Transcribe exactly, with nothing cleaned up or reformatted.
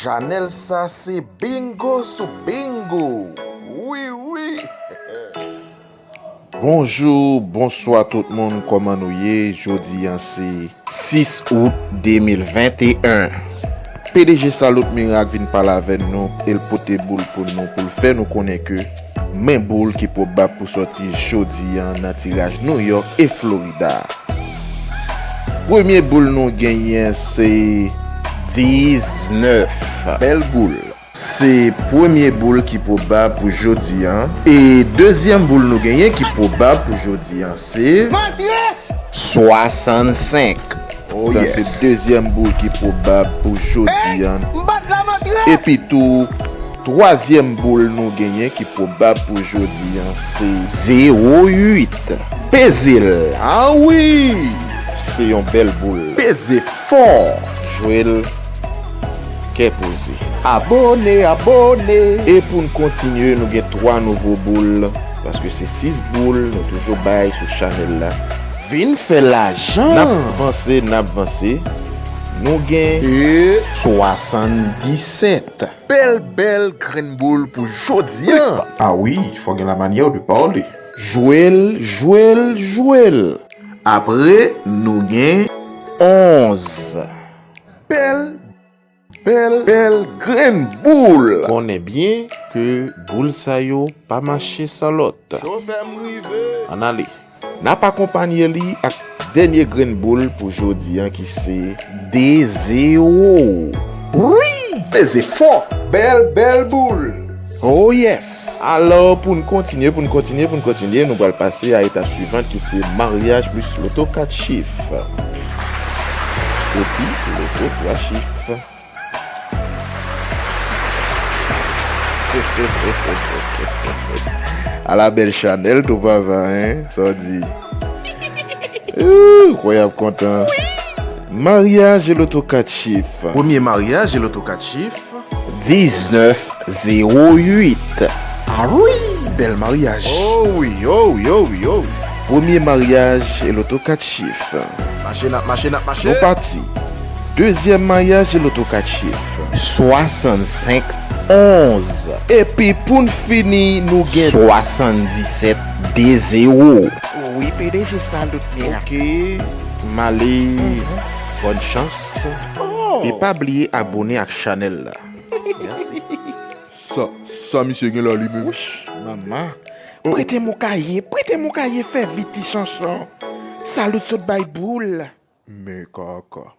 Chanèl sa se bingo sou bingo. Wi, wi. Bonjou, bonswa tout moun, kòman nou ye? Jodi a se sis out de mil venteyen. P D G Salut Miracle vin pale avè nou, e l pote boul pou nou, pou l fè nou konnen ke men boul ki pwobab pou sòti jodi a nan tiraj New York e Florida. Premye boul nou genyen se diznèf. Bèl boul. Se premye boul ki pwobab pou jodi a. E dezyèm boul nou genyen ki pwobab pou jodi a se swasannsenk. Oh, sa se yes. Dezyèm boul ki pwobab pou jodi a. Epi tou, twazyèm boul nou genyen ki pwobab pou jodi a se zewo uit. Peze l. Ah wi! Se yon bèl boul. Peze fò. Jwe l kè poze. Abone, abone. E pou n kontinye, nou gen twa nouvo boul, paske se sis boul nou toujou bay sou chanèl la. Vin fè lajan. N ap vanse, n ap vanse. Nou gen e swasanndisèt. Bèl, bèl grenn boul pou jodi a. Ah wi, fò gen la manyè de pale. Jwe l, jwe l, jwe l. Apre, nou gen onz. Bèl, bèl, bèl grenn boul. Konnen byen ke boul sa yo pa mache san lòt. Chofè m rive. Ann ale. N ap akonpanye li ak dènye grenn boul pou jodi a ki se de zewo. Wi! Peze fò! Bèl, bèl boul! Oh yes! Alò, pou n kontinye, pou n kontinye, pou n kontinye, nou pral pase a etap swivan ki se maryaj plis loto kat chif. Epi, loto twa chif. Ala bèl chanèl tou papa, hein? Sa w di? Ooh, kwè y ap kontan. Maryaj e loto kat chif. Premye maryaj e loto kat chif. Diznèf zewo uit. Ah wi, bèl maryaj. Oh wi, oh wi, oh wi, oh wi. Premye maryaj e loto kat chif. Mache, n ap mache, n ap mache. Nou pati. Dezyèm maryaj e loto kat chif. Swasannsenk onz. Epi pou n fini, nou gen swasanndisèt de zewo. Wi, P D G Salut Miracle. Ok. M ale. Bòn chans. Oh. E pa bliye abone ak chanèl la. Mèsi. Sa, sa misye gen la li menm? Wouch, manman. Prete m yon kaye, prete m yon kaye, fè vit ti chanchon. Salut sot bay boul. Men kaka.